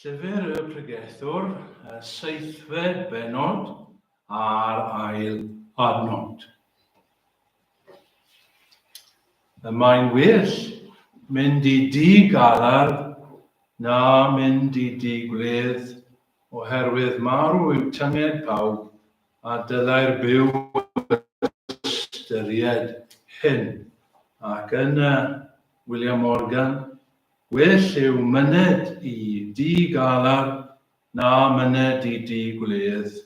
Llyfr y Pregethwr, y seithfed bennod a'r ail adnod. Y mae'n well mynd i dŷ galar na mynd i dŷ gwledd, oherwydd marw yw tynged pawb, a dylai'r byw ystyried hyn. Ac yna William Morgan, Gwell yw myned i dŷ galar na myned i dŷ gwledd,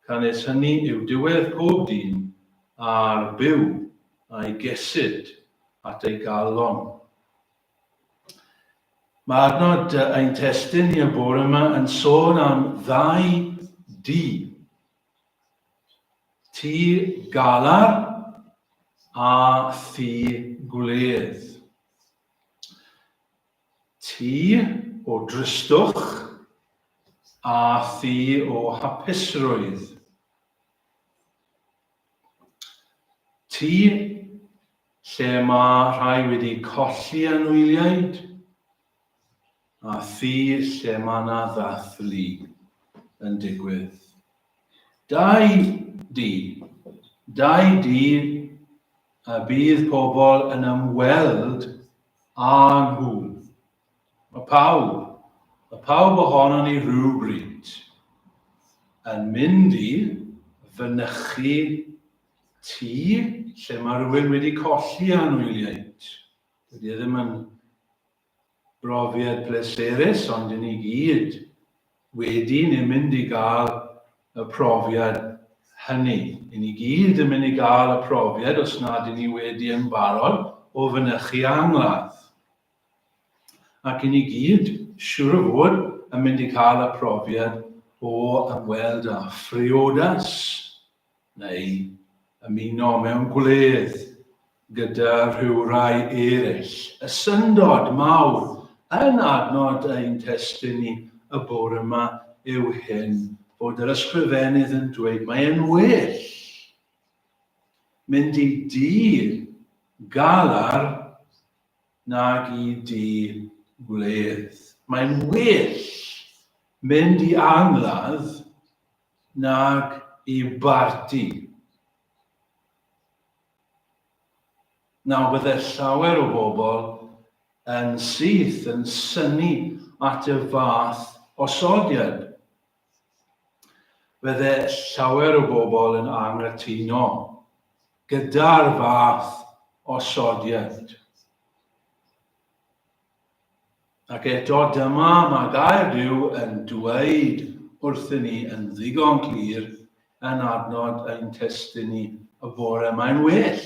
canys hynny yw diwedd pob dyn, a'r byw a'i gesyd at ei galon. Mae adnod ein testun ni y bore yma yn sôn am ddau dŷ. Tŷ galar a thŷ gwledd. Tŷ o dristwch a thŷ o hapusrwydd. Tŷ lle mae rhai wedi colli anwyliaid a thŷ lle mae 'na ddathlu yn digwydd. Dau dŷ. Dau dŷ y bydd pobl yn ymweld â nhw. Mae pawb, mae pawb ohonon ni rhywbryd yn mynd i fynychu tŷ lle mae rhywun wedi colli anwyliaid. Dydy e ddim yn brofiad pleserus, ond i ni gyd wedi neu mynd i gael y profiad hynny. I ni gyd yn mynd i gael y profiad, os nad i ni wedi yn barod, o fynychu angladd. Ac i ni gyd, siŵr o fod, yn mynd i cael y profiad o ymweld â phriodas neu ymuno mewn gwledd gyda rhywrai eraill. Y syndod mawr yn adnod ein testun ni y bore yma yw hyn, bod yr ysgrifennydd yn dweud mae e'n well mynd i dŷ galar nag i dŷ gwledd. Mae'n well mynd i angladd nag i barti. Nawr bydde llawer o bobl yn syth yn synnu at y fath osodiad. Bydde llawer o bobl yn anghytuno gyda'r fath osodiad. Ac eto dyma mae gair Duw yn dweud wrthyn ni yn ddigon clir yn adnod ein testun ni y bore. Mae'n well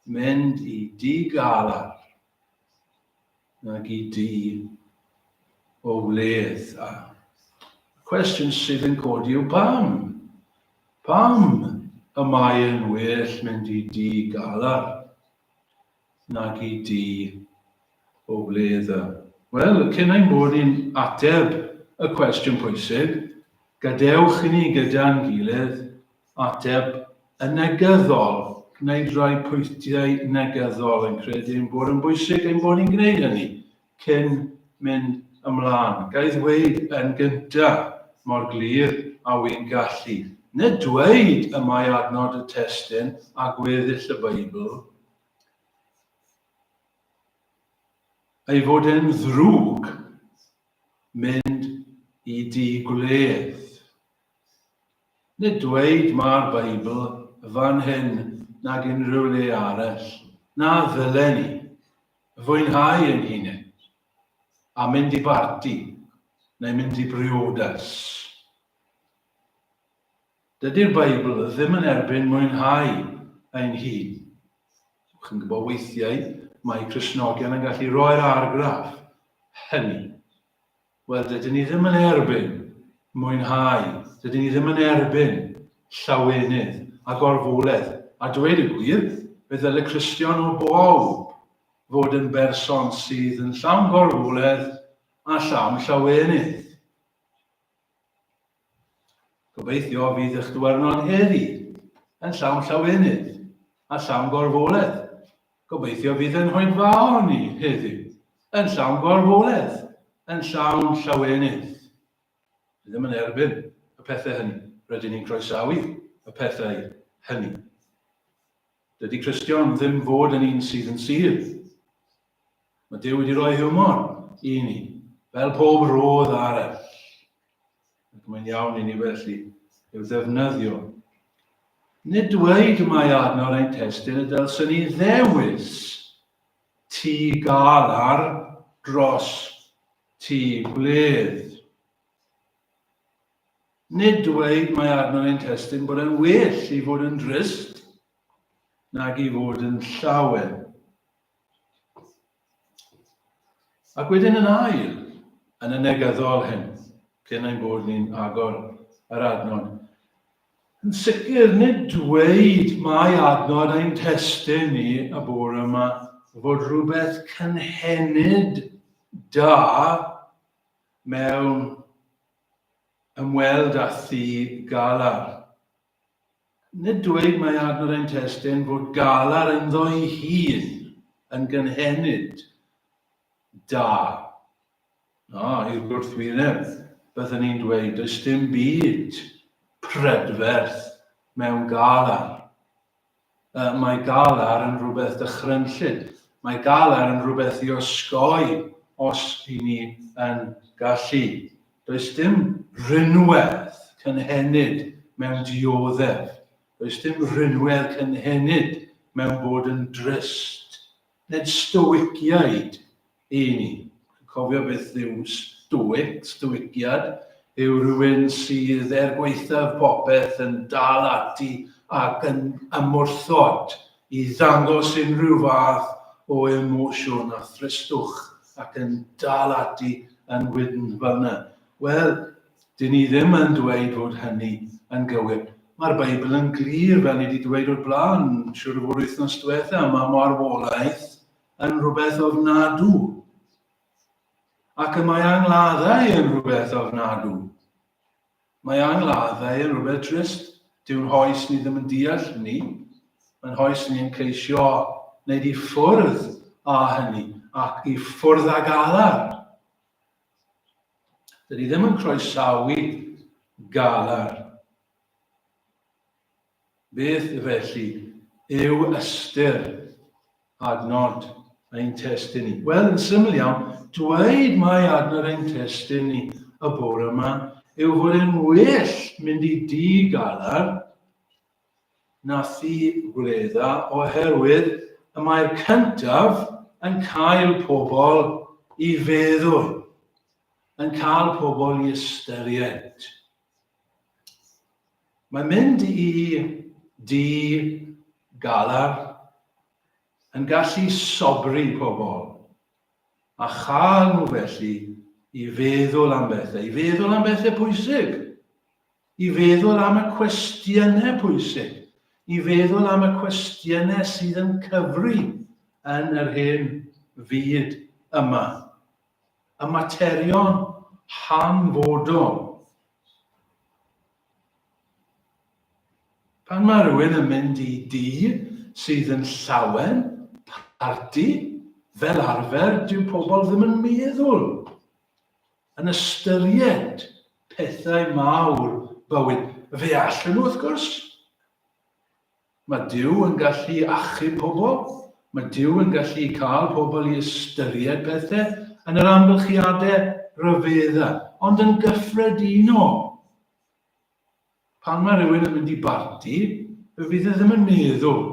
mynd i dŷ galar nag i dŷ o wledd. A cwestiwn sydd yn codi yw pam? Pam y mae'n well mynd i dŷ galar nag i di o wledd y... Wel, cyn ein bod ni'n ateb y cwestiwn pwysig, gadewch i ni gyda'n gilydd ateb y negyddol, gwneud rhai pwyntiau negyddol yn credu ein bod yn bwysig ein bod ni'n gwneud hynny cyn mynd ymlaen. Ga i ddweud yn gyntaf mor glir a wy'n gallu, nid dweud y mae adnod y testun a gweddill y Beibl, Ei fod e'n ddrwg mynd i dŷ gwledd. Nid dweud mae'r Beibl fan hyn nag unrhyw le arall, na ddylen ni fwynhau ein hunain a mynd i barti neu mynd i briodas. Dydy'r Beibl ddim yn erbyn mwynhau ein hun. Chi'n gwybod weithiau mae Cristnogion yn gallu rhoi'r argraff hynny. Wel, dydyn ni ddim yn erbyn mwynhau, dydyn ni ddim yn erbyn llawenydd a gorfoledd. A dweud y gwir, fe ddyle Cristion o bob fod yn berson sydd yn llawn gorfoledd a llawn llawenydd. Gobeithio fydd eich diwrnod heddi yn llawn llawenydd a llawn gorfoledd. Gobeithio fydd yn hoedfaon ni heddiw yn llawn gorfoledd, yn llawn llawenydd. Ni ddim yn erbyn y pethau hynny. Rydyn ni'n croesawu y pethau hynny. Dydy Cristion ddim fod yn un sydd yn sur. Mae Duw wedi rhoi hiwmor i ni, fel pob rhodd arall. Ac mae'n iawn i ni felly i'w ddefnyddio. Nid dweud mai adnodd ein testun y dylswn ni ddewis tŷ galar dros tŷ gwledd. Nid dweud mai adnodd ein testun bod e'n well i fod yn drist nag i fod yn llawen. Ac wedyn yn ail, yn y negyddol hyn, cyn ein bod ni'n agor yr adnod, yn sicr nid dweud mai adnod ein testun ni y bore yma fod rhywbeth cynhenid da mewn ymweld â thŷ galar. Nid dweud mai adnod ein testun fod galar ynddo'i hun yn gynhenid da. Na, i'r gwrthwyneb, byddwn ni'n dweud does dim byd prydferth mewn galar. Mae galar yn rhywbeth dychrynllyd. Mae galar yn rhywbeth i osgoi os i ni yn gallu. Does dim rhinwedd cynhenid mewn dioddef. Does dim rhinwedd cynhenid mewn bod yn drist. Nid stoiciaid i ni. Cofio beth yw stoic, stoiciad, yw rhywun sydd er gwaethaf popeth yn dal ati ac yn ymwrthod i ddangos unrhyw fath o emosiwn a thristwch ac yn dal ati yn wydn fel yna. Wel, dyn ni ddim yn dweud fod hynny yn gywir. Mae'r Beibl yn glir, fel ni wedi dweud o'r blaen, siwr o fod wythnos diwetha, mae marwolaeth yn rhywbeth ofnadw. Ac y mae angladdau yn rhywbeth ofnadw. Mae angladdau yn rhywbeth trist. Dyw'n hoes ni ddim yn deall hynny. Mae'n hoes ni yn ceisio wneud i ffwrdd â hynny ac i ffwrdd â galar. Dydy ddim yn croesawu galar. Beth, felly, yw ystyr adnod ein testun ni? Wel, yn syml iawn, dweud mai adnod ein testun ni y bore yma yw fod e'n well mynd i dŷ galar na thŷ gwledda oherwydd y mae'r cyntaf yn cael pobl i feddwl, yn cael pobl i ystyried. Mae mynd i dŷ galar yn gallu sobri pobl a chael nhw felly i feddwl am bethau, i feddwl am bethau pwysig, i feddwl am y cwestiynau pwysig, i feddwl am y cwestiynau sydd yn cyfri yn yr hen fyd yma. Y materion hanfodol. Pan mae rhywun yn mynd i dŷ sydd yn llawen, parti, fel arfer dyw pobl ddim yn meddwl, yn ystyried pethau mawr bywyd. Fe allan nhw, wrth gwrs. Mae Duw yn gallu achub pobl, mae Duw yn gallu cael pobl i ystyried pethau yn yr amgylchiadau rhyfedda, ond yn gyffredinol, pan mae rhywun yn mynd i barti, fe fydd e ddim yn meddwl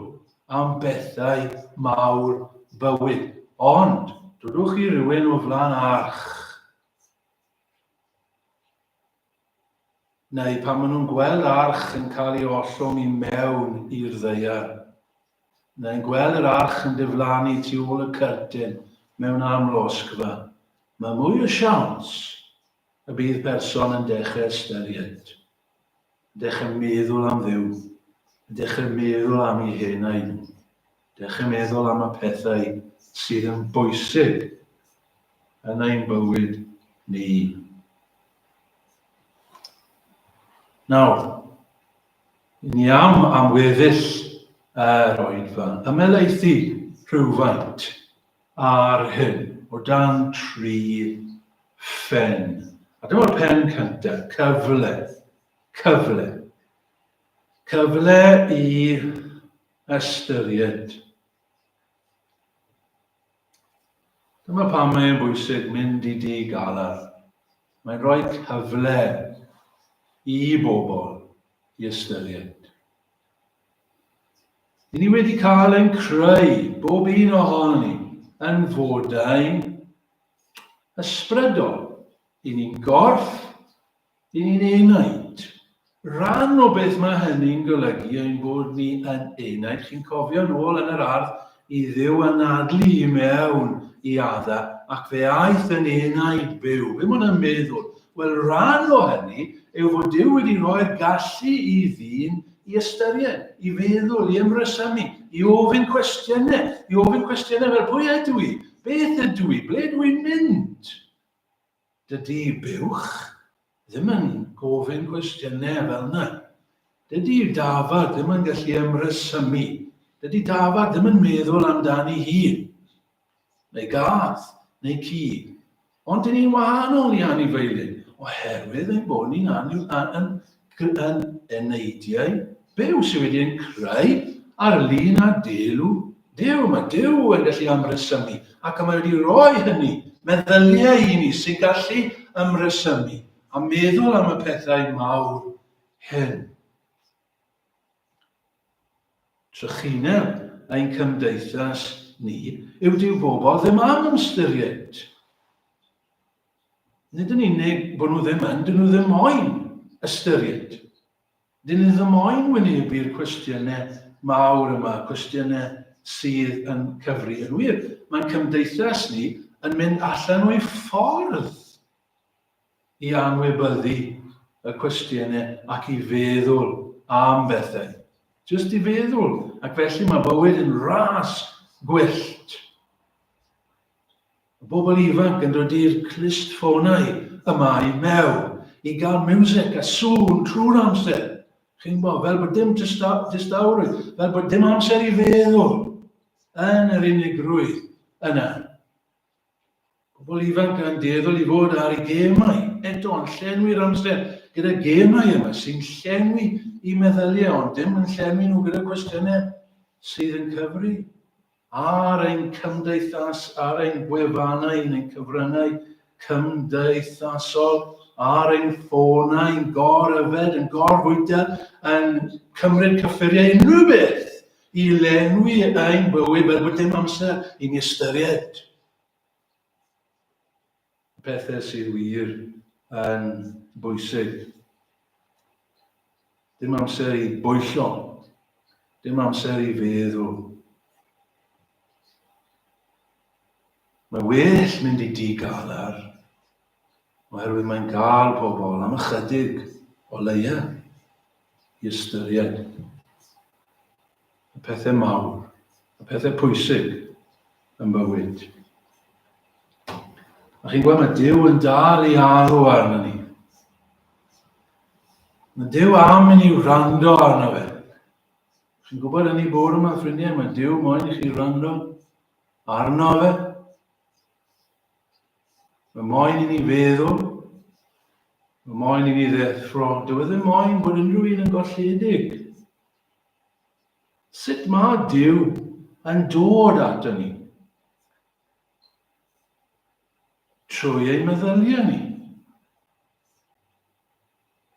am bethau mawr bywyd. Ond, dodwch chi rhywun o flaen arch, Neu pan maen nhw'n gweld arch yn cael ei ollwng i mewn i'r ddaear. Neu'n gweld yr arch yn diflannu tu ôl y curtain mewn amlosgfa. Mae mwy o siawns y bydd person yn dechrau ystyried, yn dechrau meddwl am Dduw, yn dechrau meddwl am eu henaid nhw, dechrau meddwl am y pethau sydd yn bwysig yn ein bywyd ni. Nawr, ni am am weddill yr oedfa ymhelaethu rhywfaint ar hyn o dan 3 Phen. A dyma'r pen cyntaf, cyfle. Cyfle. Cyfle i ystyried. Dyma pam mae'n bwysig mynd i dŷ galar. Mae'n rhoi cyfle i bobl i ystyried. I ni wedi cael ein creu, bob un ohonon ni, yn fodau ysbrydol. I ni'n gorff, i ni'n enaid. Rhan o beth mae hynny'n golygu ein bod ni yn enaid, chi'n cofio nôl yn yr ardd i Dduw anadlu i mewn i Adda ac fe aeth yn enaid byw. Be mae hwnna'n meddwl? Wel, rhan o hynny yw fod Duw wedi rhoi'r gallu i ddyn i ystyried, i feddwl, i ymresymu, i ofyn cwestiynau, i ofyn cwestiynau fel pwy ydw i? Beth ydw i? Ble dw i'n mynd? Dydy buwch ddim yn gofyn cwestiynau fel yna. Dydy dafad ddim yn gallu ymresymu. Dydy dafad ddim yn meddwl amdani hi, neu gath, neu ci. Ond dyn ni'n wahanol i anifeiliaid, oherwydd ein bod ni'n yn, yn eneidiau byw sydd wedi ein creu ar lun a delw Duw. Mae Duw yn gallu amresymu, ac mae wedi rhoi hynny, meddyliau i ni sy'n gallu ymresymu a meddwl am y pethau mawr hyn. Trychineb ein cymdeithas ni yw dyw bobl ddim am ystyried. Nid yn unig bod nhw ddim yn, dyn nhw ddim moyn ystyried. Dyn ni ddim moyn wynebu'r cwestiynau mawr yma, cwestiynau sydd yn cyfri. Yn wir, mae'n cymdeithas ni yn mynd allan o'i ffordd i anwybyddu y cwestiynau ac i feddwl am bethau. Jyst i feddwl. Ac felly mae bywyd yn ras gwyllt. Y bobl ifanc yn dod i'r clustffonau yma i mewn i gael miwsig a sŵn trwy'r amser. Chi'n gwybod, fel bod dim distawrwydd, fel bod dim amser i feddwl yn yr unigrwydd yna. Pobl ifanc yn dueddol i fod ar eu gemau, eto yn llenwi'r amser gyda gemau yma sy'n llenwi i meddyliau, ond dim yn llenwi nhw gyda cwestiynau sydd yn cyfri. ar ein cymdeithas, ar ein gwefannau, yn ein cyfryngau cymdeithasol, ar ein ffonau, yn gor-yfed, yn gor-fwyta, yn cymryd cyffuriau, unrhyw beth i lenwi ein bywyd fel bod dim amser i ni ystyried y pethau sydd wir yn bwysig. Dim amser i bwyllo. Dim amser i feddwl. Mae well mynd i dŷ galar, oherwydd mae'n gael pobl am ychydig o leia i ystyried y pethau mawr, y pethau pwysig yn bywyd. A chi'n gweld, mae Duw yn dal i alw arno ni. Mae Duw am i ni wrando arno fe. Chi'n gwybod yn ei bore yma, ffrindiau, mae Duw moyn i chi wrando arno fe. Mae moyn i ni feddwl. Mae moyn i ni ddeffro. Dyw e ddim moyn bod unrhyw un yn golledig. Sut mae Duw yn dod ato ni? Trwy ein meddyliau ni.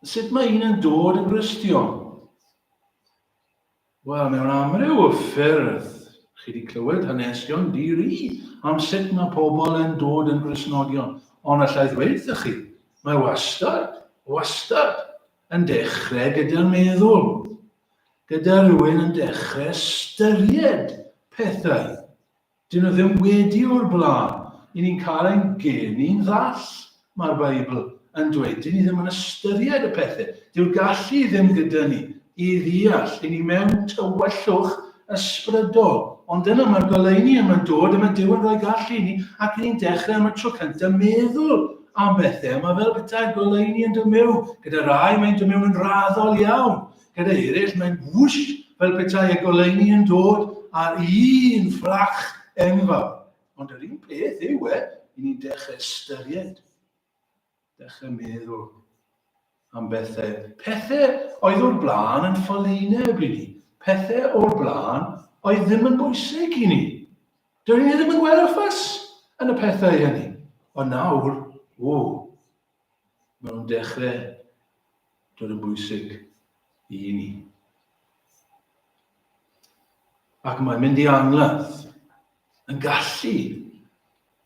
Sut mae un yn dod yn Gristion? Wel, mewn amryw o ffyrdd. Chi wedi clywed hanesion di-ri am sut mae pobl yn dod yn Gristnogion. Ond allai ddweud wrthych chi, mae wastad, wastad yn dechrau gyda'r meddwl. Gyda rhywun yn dechrau ystyried pethau. Dyn nhw ddim wedi o'r blaen. I ni'n cael ein geni'n ddall, mae'r Beibl yn dweud. Dyn ni ddim yn ystyried y pethau. Dyw'r gallu ddim gyda ni i ddeall. I ni mewn tywyllwch ysbrydol. Ond dyna mae'r goleuni yma'n dod, a mae Duw yn rhoi gallu i ni, ac i ni'n dechrau am y tro cyntaf meddwl am bethau. A mae fel petai'r goleuni yn dod mewn. Gyda rai mae'n dod mewn yn raddol iawn. Gyda eraill mae'n whoosh fel petai y goleuni yn dod ar un fflach enfawr. Ond yr un peth yw e, i ni'n dechrau ystyried. Dechrau meddwl am bethau. Pethau oedd o'r blaen yn ffolineb i ni. Pethau o'r blaen oedd ddim yn bwysig i ni. Dyn ni ddim yn gweld y ffys yn y pethau hynny. Ond nawr, o, maen nhw'n dechrau dod yn bwysig i ni. Ac mae'n mynd i angladd yn gallu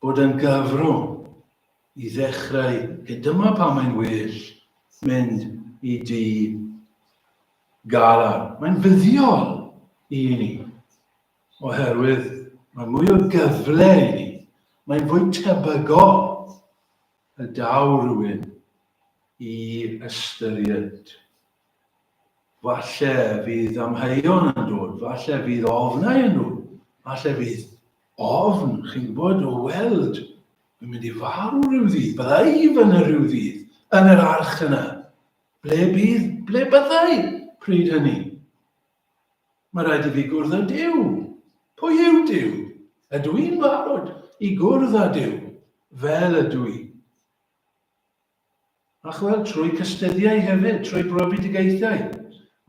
bod yn gyfrwng i ddechrau hyn. Dyma pam mae'n well mynd i dŷ galar. Mae'n fuddiol i ni, oherwydd mae mwy o gyfle i ni. Mae'n fwy tebygol y daw rhywun i ystyried. Falle fydd amheuon yn dod, falle fydd ofnau yn dod, falle fydd ofn, chi'n gwybod, o weld, yn mynd i farw rhyw ddydd, bydda i fyny rhyw ddydd, yn yr arch yna. Ble bydd, ble byddai pryd hynny? Mae rhaid i fi gwrdd â Duw. Pwy yw Duw? Ydw i'n barod i gwrdd â Duw fel ydw i? A chwel, trwy cystuddiau hefyd, trwy brofedigaethau,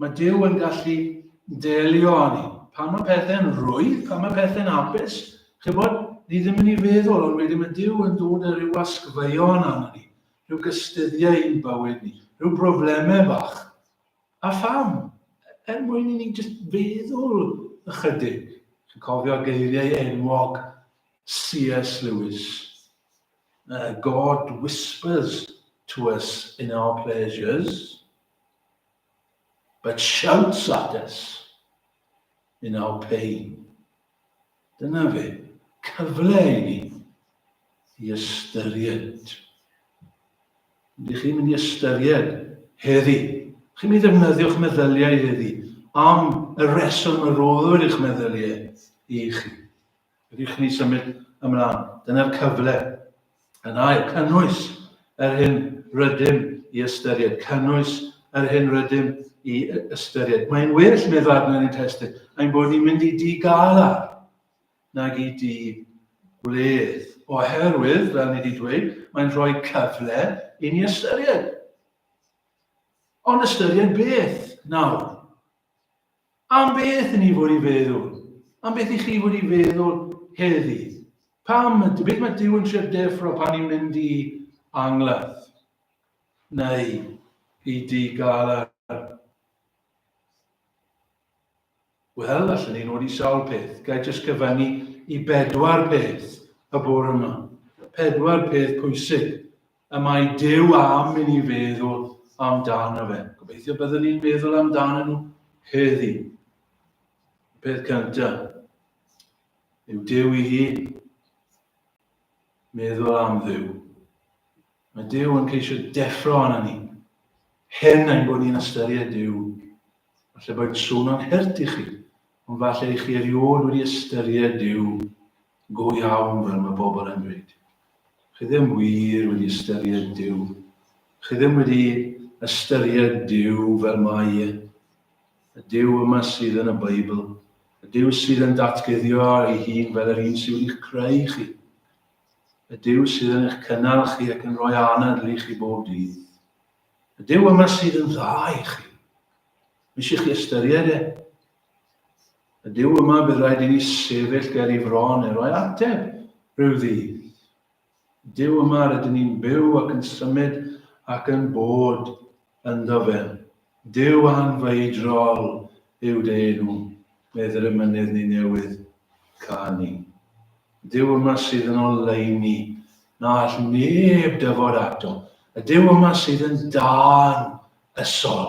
mae Duw yn gallu delio â ni. Pan mae pethau'n rwydd, pan mae pethau'n hapus, chybod, ni ddim yn ei feddwl, ond wedyn mae Duw yn dod â rhyw asgfeuon arno ni, rhyw gystuddiau i'n bywyd ni, rhyw broblemau bach. A pham? Er mwyn i ni jyst feddwl ychydig. Chi'n cofio geiriau enwog C.S. Lewis? God whispers to us in our pleasures, but shouts at us in our pain. Dyna fe, cyfle i ni i ystyried. Ydych chi'n mynd i ystyried heddi? Chi'n mynd i ddefnyddio'ch meddyliau heddi am y reswm y roddwyd eich meddyliau i chi. Ydych chi'n symud ymlaen? Dyna'r cyfle. Yn ail, cynnwys yr hyn rydym i ystyried. Cynnwys yr hyn rydym i ystyried. Mae'n well, meddai adnod yn testun, ein bod ni'n mynd i di galar nag i di gwledd. Oherwydd, fel ni wedi dweud, mae'n rhoi cyfle i ni ystyried. Ond ystyried beth nawr? Am beth i ni fod i feddwl? Am beth i chi fod i feddwl heddi? Pam, beth mae Duw yn trio deffro pan ni'n mynd i angladd? Neu i di galar? Wel, allan ni nodi sawl peth. Ga i jyst cyfyngu i bedwar peth y bore yma. Pedwar peth pwysig y mae Duw am i ni feddwl amdano fe. Gobeithio byddwn ni'n meddwl amdano nhw heddi. Y peth cyntaf yw Duw i hun. Meddwl am Dduw. Mae Duw yn ceisio deffro arna ni. Hyn ein bod ni'n ystyried Duw. Falle bod yn swnio'n hurt i chi, ond falle i chi erioed wedi ystyried Duw go iawn fel mae bobl yn dweud. Chi ddim wir wedi ystyried Duw. Chi ddim wedi ystyried Duw fel mae e. Y Duw yma sydd yn y Beibl. Y Duw sydd yn datguddio ar ei hun fel yr un sydd wedi'ch creu chi. Y Duw sydd yn eich cynnal chi ac yn rhoi anadl i chi bob dydd. Y Duw yma sydd yn dda i chi. Mis i chi ystyried e. Y Duw yma bydd rhaid i ni sefyll ger ei fron neu roi ateb rhyw ddydd. Y Duw yma rydyn ni'n byw ac yn symud ac yn bod ynddo fe. Duw anfeidrol yw dy enw, medd yr emynydd ni newydd canu. Duw yma sydd yn oleuni, na all neb dyfod ato. Y Duw yma sydd yn dân ysol.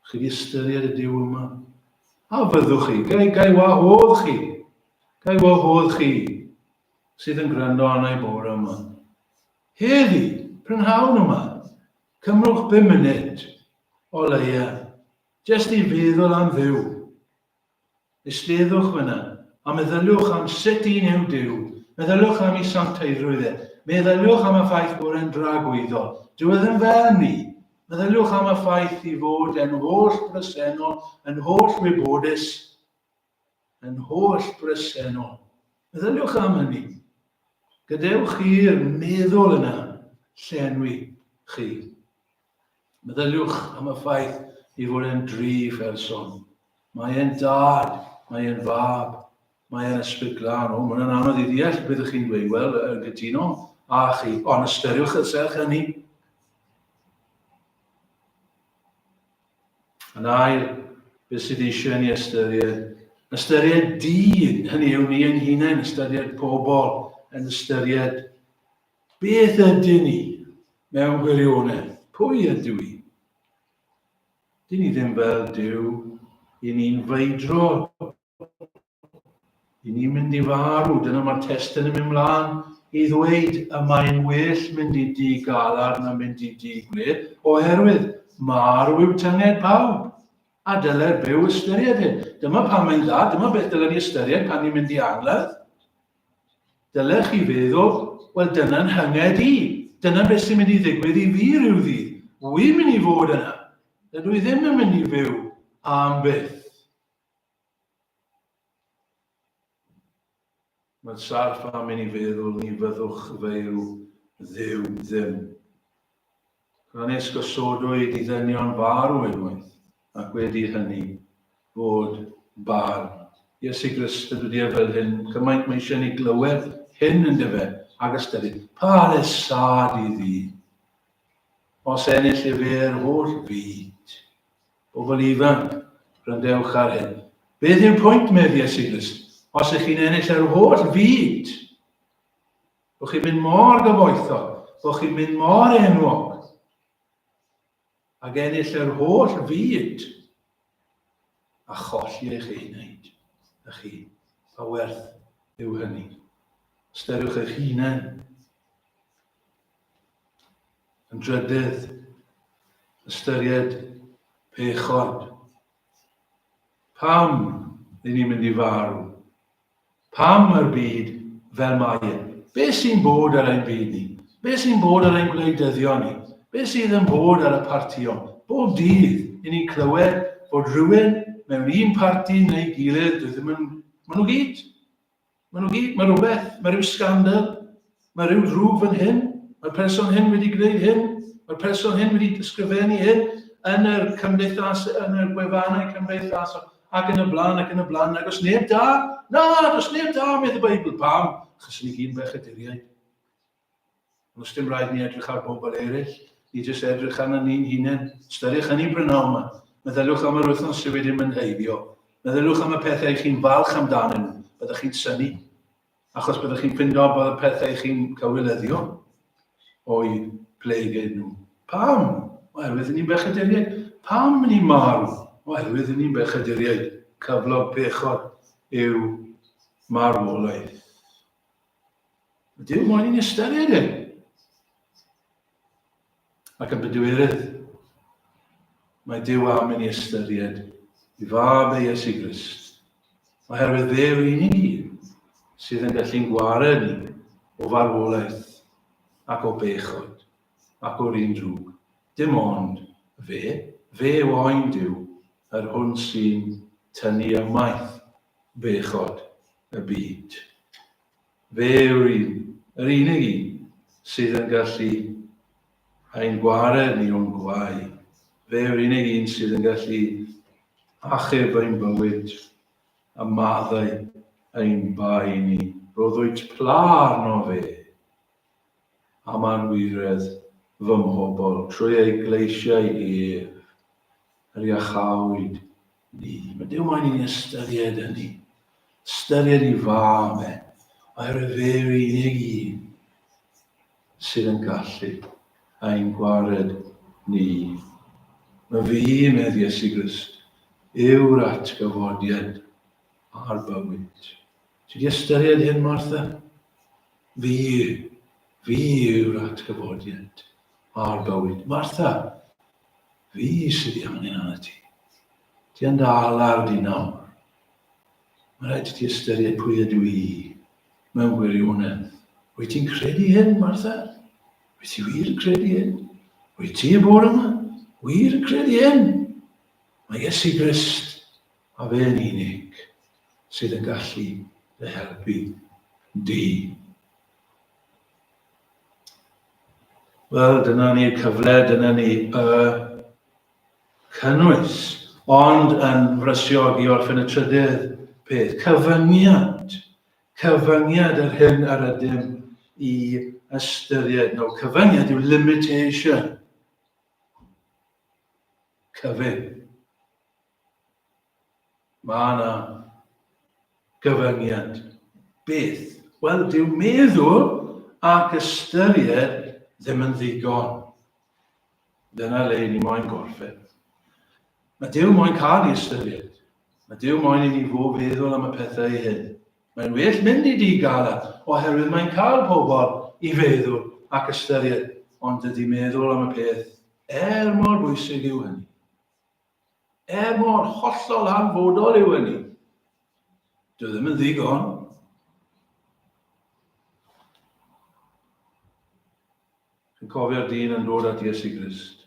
Chi wedi ystyried y Duw yma? A fyddwch chi? Gai, gai wahodd chi? Gai wahodd chi sydd yn gwrando arna i bore yma? Heddi, prynhawn yma, cymrwch bum munud o leia, jyst i feddwl am Dduw. Eisteddwch fyna, a meddyliwch am sut un yw Duw. Meddyliwch am ei sancteiddrwydd e. Meddyliwch am y ffaith bod e'n dragwyddol. Dyw e ddim fel ni. Meddyliwch am y ffaith i fod e'n holl bresennol, yn holl wybodus, yn holl bresennol. Meddyliwch am hynny. Gadewch i'r meddwl yna llenwi chi. Meddyliwch am y ffaith ei fod e'n dri pherson. Mae e'n dad, mae e'n fab, mae e'n ysbryd glân. O, mae hwnna'n anodd i ddeall, byddwch chi'n dweud, wel, yn cytuno â chi. Ond ystyriwch y serch hynny. Yn ail, beth sydd eisiau ni ystyried? Ystyried dyn, hynny yw ni ein hunain, ystyried pobl, yn ystyried Beth ydyn ni mewn gwirionedd? Pwy ydw i? Dyn ni ddim fel Duw, i ni'n feidrol. I ni'n mynd i farw, dyna mae'r testun yn mynd mlaen i ddweud y mae'n well mynd i dŷ galar na mynd i dŷ gwledd, oherwydd marw yw tynged pawb, a dyle'r byw ystyried hyn. Dyma pam mae'n dda, dyma beth dylen ni ystyried pan ni'n mynd i angladd. Dylech chi feddwl, wel dyna'n nhynged i, dyna beth sy'n mynd i ddigwydd i fi rhyw ddydd. Wy'n mynd i fod yna. Dydw i ddim yn mynd i fyw am byth. Mae'n sarff am i ni feddwl ni fyddwch feirw Dduw ddim. Canys gosodwyd i ddynion farw unwaith, ac wedi hynny fod barn. Iesu Grist yn dweud fel hyn, cymaint mae eisiau ni glywed hyn yn dyfe, ac ystyried, pa lesâd i ddyn, os ennill efe yr holl fyd. Bobl ifanc, gwrandewch ar hyn. Beth yw'r pwynt, medd Iesu Grist, os ych chi'n ennill yr holl fyd? Bod chi'n mynd mor gyfoethog, bod chi'n mynd mor enwog, ac ennill yr holl fyd, a cholli eich enaid, a chi, pa werth yw hynny? Ystyriwch eich hunain. Yn drydydd, ystyried pechod. Pam ry'n ni'n mynd i farw? Pam mae'r byd fel mae e? Be sy'n bod ar ein byd ni? Be sy'n bod ar ein gwleidyddion ni? Be sydd yn bod ar y partïon? Bob dydd, i ni'n clywed bod rhywun mewn un parti neu gilydd, dwi ddim yn... Maen nhw gyd. Maen nhw gyd. Mae rhywbeth, mae rhyw scandal, mae rhyw ddrwg fan hyn, mae'r person hyn wedi gwneud hyn, mae'r person hyn wedi ysgrifennu hyn yn yr cymdeithas, yn yr gwefannau cymdeithasol. Ac yn y blaen, ac yn y blaen, nag oes neb da. Na, does neb da, medd y Beibl. Pam? Achos ni gyd yn bechaduriaid. Ond os dim rhaid ni edrych ar bobl eraill, ni jyst edrych arna ni'n hunain. Ystyriwch hynny brynhawn yma. Meddyliwch am yr wythnos sydd wedi mynd heibio. Meddyliwch am y pethau chi'n falch amdanyn nhw. Byddwch chi'n synnu. Achos byddwch chi'n ffindo bod y pethau chi'n cywilyddio o'i plegid nhw. Pam? Oherwydd ni'n bechaduriaid. Pam ni'n marw? Oherwydd ni'n bechaduriaid. Cyflog pechod yw marwolaeth. Mae Duw moyn i ni ystyried hyn. Ac yn bedwerydd, mae Duw am i ni ystyried i fab ei Iesu Grist, oherwydd fe yw'r unig un sydd yn gallu'n gwared ni o farwolaeth ac o bechod ac o'r un drwg. Dim ond fe, fe yw oen Duw, yr hwn sy'n tynnu ymaith bechod y byd. Fe yw'r un, yr unig un, sydd yn gallu ein gwared ni o'n gwae. Fe yw'r unig un sydd yn gallu achub ein bywyd a maddau ein bai ni. Roddwyd pla arno fe am anwiredd fy mhobl trwy ei gleisiau ef, yr iachawyd ni. Mae Duw moyn i ni ystyried hynny. Ystyried i fab e, oherwydd fe yw'r unig un sydd yn gallu ein gwared ni. Mae fi, medd Iesu Grist, yw'r atgyfodiad a'r bywyd. Ti wedi ystyried hyn, Martha? Fi, fi yw'r atgyfodiad a'r bywyd. Martha, fi sydd i angen arna ti. Ti yn dy alar di nawr. Mae rhaid i ti ystyried pwy ydw i mewn gwirionedd. Wyt ti'n credu hyn, Martha? Wyt ti wir yn credu hyn? Wyt ti y bore yma? Wir yn credu hyn? Mae Iesu Grist a fe yn unig sydd yn gallu dy helpu di. Wel, dyna ni'r cyfle, dyna ni y cynnwys. Ond yn frysiog i orffen y trydydd peth, cyfyngiad. Cyfyngiad yr hyn yr ydym i ystyried. No, cyfyngiad yw limitation. Cyfyng. Mae yna gyfyngiad. Beth? Wel, dyw meddwl ac ystyried ddim yn ddigon. Dyna le ni moyn gorffen. Mae Duw moyn cael ei ystyried. Mae Duw moyn i ni fo feddwl am y pethau hyn. Mae'n well mynd i di gala, oherwydd mae'n cael pobl i feddwl ac ystyried, ond dydy meddwl am y peth, er mor bwysig yw hynny, Er mor hollol hanfodol yw hynny, dyw e ddim yn ddigon. Yn cofio'r dyn yn dod at Iesu Grist,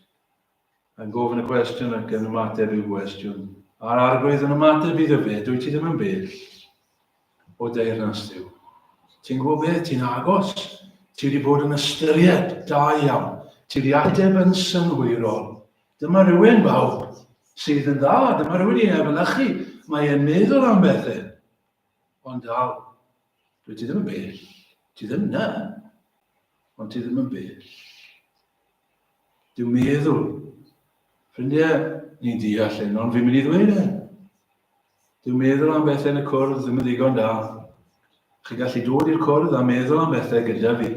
yn gofyn y cwestiwn ac yn ymateb i'w gwestiwn. A'r arglwydd yn ymateb iddo fe, dwi ti ddim yn bell o deyrnas Dduw. Ti'n gwybod beth? Ti'n agos. Ti wedi bod yn ystyried, da iawn. Ti wedi ateb yn synhwyrol. Dyma rhywun, bawb, sydd yn dda. Dyma rhywun i'n efelychu. Mae e'n meddwl am bethau. Ond dal, dwi ti ddim yn bell. Ti ddim na, ond ti ddim yn bell. Dwi'n meddwl. Ffrindiau, ni'n deall hyn, ond fi'n mynd i ddweud e. Dwi'n meddwl am bethau yn y cwrdd ddim yn ddigon da. Chi'n gallu dod i'r cwrdd a meddwl am bethau gyda fi.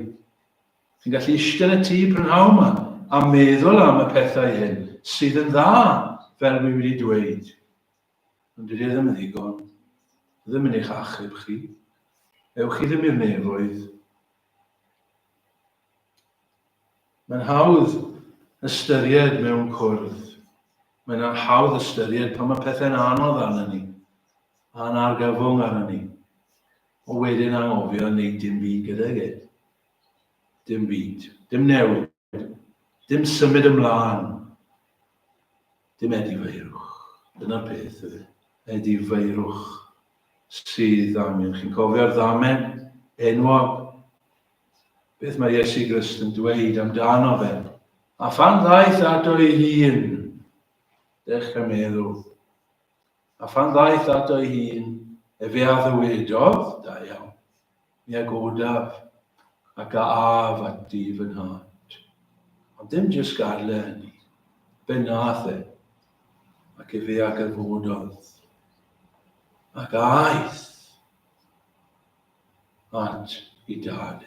Chi'n gallu eistedd yn y tŷ prynhawn yma a meddwl am y pethau hyn sydd yn dda, fel wy wedi dweud. Ond dydy e ddim yn ddigon. Ddim yn eich achub chi. Ewch chi ddim i'r nefoedd. Mae'n hawdd ystyried mewn cwrdd. Mae'n hawdd ystyried pan mae pethau'n anodd arno ni, a'n argyfwng arno ni. O wedyn anghofio wneud dim byd gydag e. Dim byd. Dim newid. Dim symud ymlaen. Dim edifeirwch. Dyna'r peth, ydy. Edifeirwch sydd angen. Chi'n cofio'r ddamen enwog? Beth mae Iesu Grist yn dweud amdano fe? A phan ddaeth ato ei hun, dechrau meddwl. A phan ddaeth ato ei hun, efe a ddywedodd, da iawn, mi a godaf ac a af at di fy nhad. Ond dim jyst gadle hynny, fe nath e, ac efe a gyfododd, ac aeth at i dad.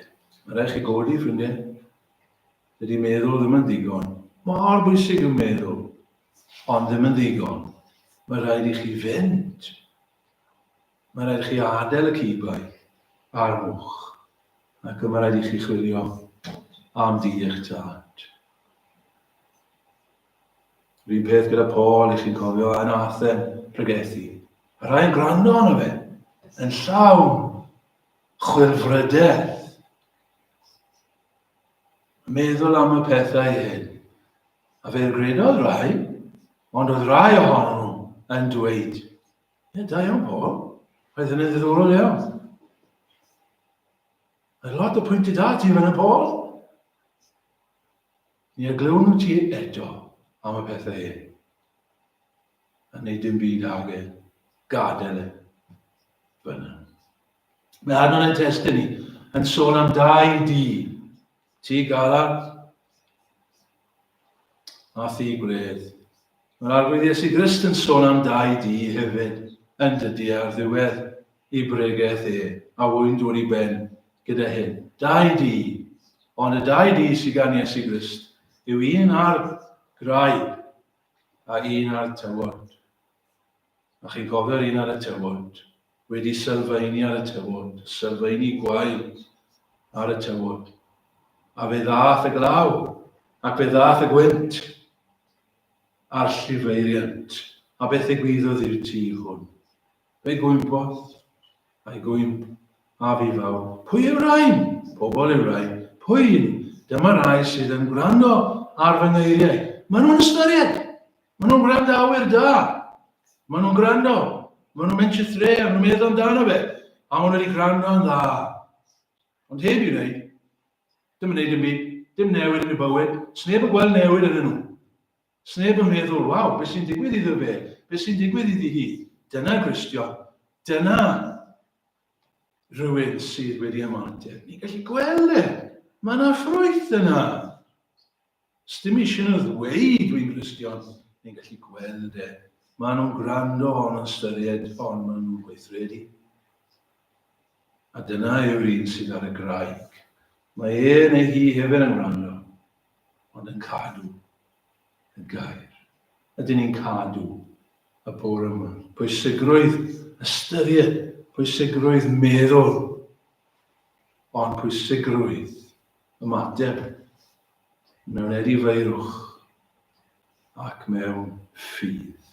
Mae rhaid chi godi, ffrindiau. Dydy meddwl ddim yn ddigon. Mor bwysig yw meddwl, ond ddim yn ddigon. Mae rhaid i chi fynd. Mae rhaid i chi adael y cibau a'r mwch, ac mae rhaid i chi chwilio am dŷ eich tad. Yr un peth gyda Paul, i chi'n cofio, yn Athen, pregethu. A rhai yn gwrando arno fe, yn llawn chwilfrydedd. Meddwl am y pethau hyn. A fe gredodd rai, ond oedd rai ohonyn nhw yn dweud, ie, da iawn, Paul, roedd hynny'n ddiddorol iawn. Mae lot o pwyntiau da ti fan Paul. Ni a glywn nhw ti eto am y pethau hyn. A wneud dim byd ag e. Gadael e. Fyna. Mae adnod ein testun ni yn sôn am dau dŷ. Tŷ Galar a thŷ Gwledd. Mae'r Arglwydd Iesu Grist yn sôn am dau dŷ hefyd, yn dydy ar ddiwedd i bregeth e, a wy'n dod i ben gyda hyn. Dau dŷ. Ond y dau dŷ sydd gan Iesu Grist yw un ar graig a un ar tywod. A chi'n cofio'r un ar y tywod, wedi sylfaenu ar y tywod, sylfaenu gwael ar y tywod. A fe ddath y glaw, ac fe ddath y gwynt, a'r llifeiriant. A beth ddigwyddodd i'r tŷ hwn? Fe gwympodd, a'i gwymp, a fi fawr. Pwy yw'r rhain? Pobl yw'r rhain. Pwy? Dyma rai sydd yn gwrando ar fy ngeiriau. Maen nhw'n ystyried. Maen nhw'n gwrandawyr da. Maen nhw'n gwrando. Maen nhw'n mynd thre, maen nhw'n meddwl amdano fe. A maen nhw wedi gwrando yn dda. Ond heb i wneud, dim yn wneud dim byd. Dim newid yn y bywyd. Sneb yn gweld newid yn nhw. Sneb yn meddwl, waw, beth sy'n digwydd iddo fe? Beth sy'n digwydd iddi hi? Dyna Gristion. Dyna rhywun sydd wedi ymateb. Ni'n gallu gweld e. Mae yna ffrwyth yna. Sdim eisiau nhw ddweud dwi'n Gristion. Ni'n gallu gweld e. Maen nhw'n gwrando ond yn ystyried ond maen nhw'n gweithredu. A dyna yw'r un sydd ar y graig. Mae e neu hi hefyd yn gwrando, ond yn cadw y gair. Ydyn ni'n cadw y bore yma? Pwysigrwydd ystyried, pwysigrwydd meddwl, ond pwysigrwydd ymateb mewn edifeirwch ac mewn ffydd.